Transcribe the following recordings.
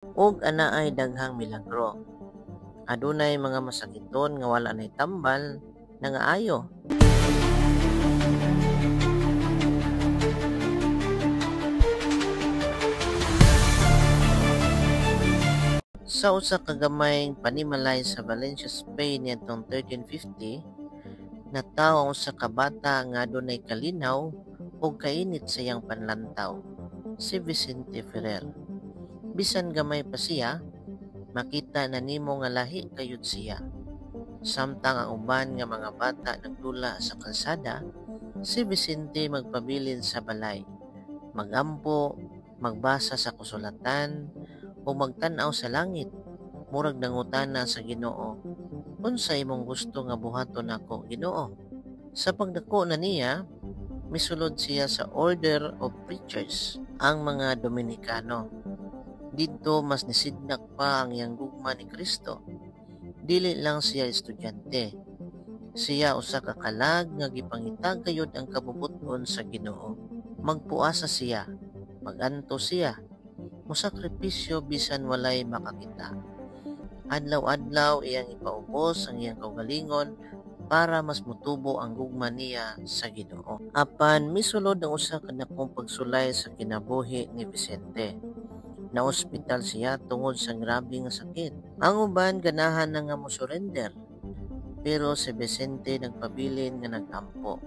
Ug anaay daghang milagro. Adunay mga masakiton nga wala nay tambal nangaayo. Sa usa ka gamayng panimalay sa Valencia, Spain niadtong 1350, natawo ang usa ka bata nga adunay kalinaw ug kainit sa iyang panlantaw, si Vicente Ferrer. Bisan gamay pa siya, makita na nimo nga lahi kayod siya. Samtang ang uban nga mga bata nagdula sa kalsada, si Vicente magpabilin sa balay, magampo, magbasa sa kasulatan, o magtan-aw sa langit. Murag nangutana sa Ginoo, "Unsa imong gusto nga buhaton nako, Ginoo?" Sa pagdako na niya, misulod siya sa Order of Preachers, ang mga Dominikano. Didto mas nisidnak pa ang iyang gugma ni Kristo. Dili lang siya estudyante. Siya usa ka kalag nga gipangita gayud ang kabubut-on sa Ginoo. Magpuasa siya, maganto siya, mosakripisyo bisan walay makakita. Adlaw-adlaw iyang ipaubos ang iyang kaugalingon para mas motubo ang gugma niya sa Ginoo. Apan misulod ang usa ka dakong pagsulay sa kinabuhi ni Vicente. Naospital siya tungod sa grabe nga sakit. Ang uban ganahan na nga mosurrender, pero si Vicente nagpabilin nga nagampo.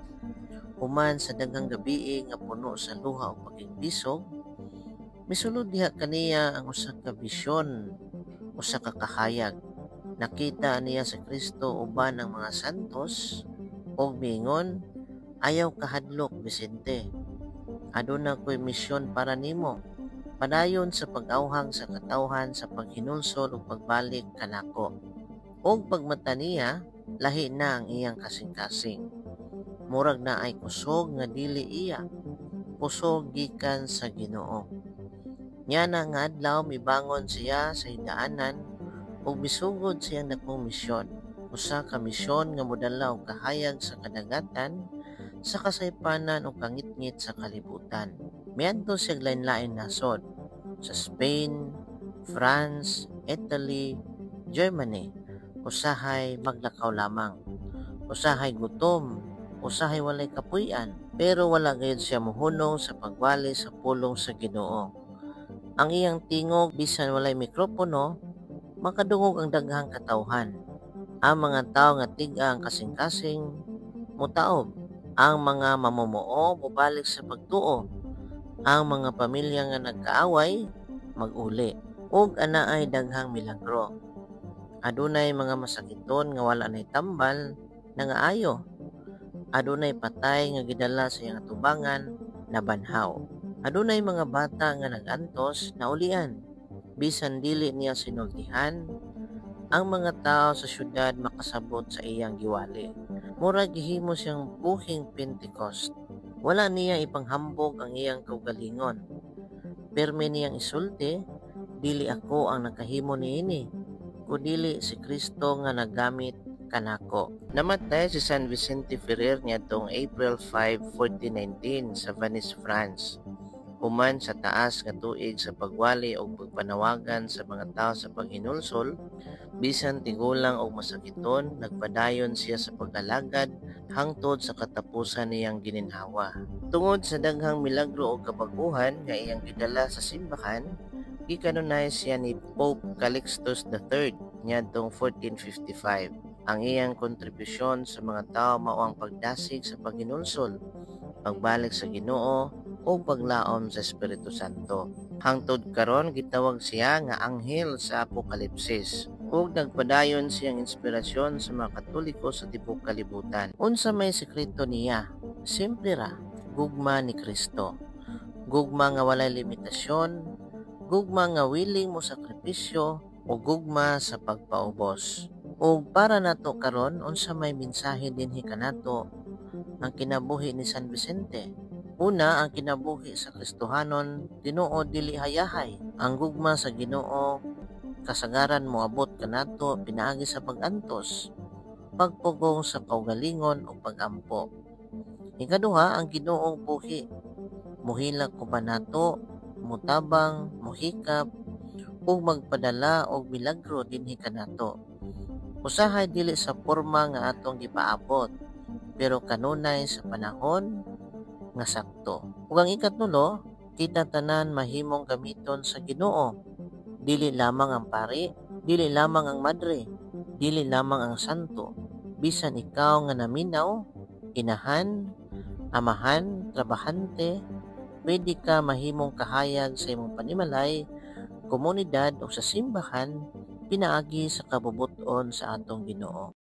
Human sa daghang gabii nga puno sa luha ug pakigbisog, misulod diha kaniya ang usa ka bisyon, usa ka kahayag. Nakita niya si Kristo uban ang mga santos ug miingon, "Ayaw kahadlok, Vicente. Aduna ko'y misyon para nimo. Padayon sa pag-awhag sa katawhan sa paghinulsol ug pagbalik kanako." Ug pagmata niya, lahi na ang iyang kasing-kasing. Murag na ay kusog nga dili iya, kusog gikan sa Ginoo. Niana nga adlaw mibangon siya sa higdaanan ug misugod sa iyang dakong misyon. Usa ka misyon nga modala og kahayag sa kadagatan, sa kasaypanan ug kangitngit sa kalibutan. Miadto siya lain-lain nasod sa Spain, France, Italy, Germany. Usahay maglakaw lamang. Usahay gutom, usahay walay kapuy-an, pero wala gayud siya mohunong sa pagwali sa pulong sa Ginoo. Ang iyang tingog bisan walay mikropono, makadungog ang daghang katawhan. Ang mga tawo nga tig-a ang kasing-kasing mutaob. Ang mga mamumuo mobalik sa pagtuo. Ang mga pamilya nga nagkaaway mag-uli. Ug anaay daghang milagro. Adunay mga masakiton nga wala nay tambal nangaayo. Adunay patay nga gidala sa iyang atubangan nabanhaw. Adunay mga bata nga nag-antos naulian. Bisan dili niya sinultihan, ang mga tao sa syudad makasabot sa iyang giwali. Murag gihimo siyang buhing Pentecost. Wala niya ipanghambog ang iyang kaugalingon. Permi niyang isulti, "Dili ako ang nakahimo niini, kudili si Kristo nga naggamit kanako." Namatay si San Vicente Ferrer niadtong April 5, 1419 sa Venice, France. Human sa taas nga tuig sa pagwali og pagpanawagan sa mga tawo sa paghinulsol, bisan tigulang og masakiton, nagpadayon siya sa pag-alagad hangtod sa katapusan niyang gininhawa. Tungod sa daghang milagro og kabag-ohan nga iyang gidala sa simbahan, gikanunay siya ni Pope Calixtus III niadtong 1455. Ang iyang kontribusyon sa mga tawo mao ang pagdasig sa paghinulsol, pagbalik sa Ginoo ug paglaom sa Espiritu Santo. Hangtod karon gitawag siya nga anghel sa Apokalipsis ug nagpadayon siyang inspirasyon sa mga Katoliko sa tibuok kalibutan. Unsa may sekreto niya? Simple ra, gugma ni Kristo. Gugma nga walay limitasyon, gugma nga willing mo sakripisyo o gugma sa pagpaubos. Ug para nato karon, unsa may mensahe dinhi kanato ang kinabuhi ni San Vicente? Una, ang kinabuhi sa Kristohanon tinuod dili hayahay. Ang gugma sa Ginoo kasagaran moabot kanato pinaagi sa pag-antos, pagpugong sa kaugalingon o pagampo. Ikaduha, ang Ginoong buhi. Muhilak uban nato, mutabang, muhikap, ug magpadala og milagro dinhi kanato. Usahay dili sa porma nga atong gipaabot, pero kanunay sa panahon nga sakto. Ug ang ikatulo, kita tanan mahimong gamiton sa Ginoo. Dili lamang ang pari, dili lamang ang madre, dili lamang ang santo. Bisan ikaw nga naminaw, inahan, amahan, trabahante, pwede ka mahimong kahayag sa imong panimalay, komunidad o sa simbahan pinaagi sa kabubut-on sa atong Ginoo.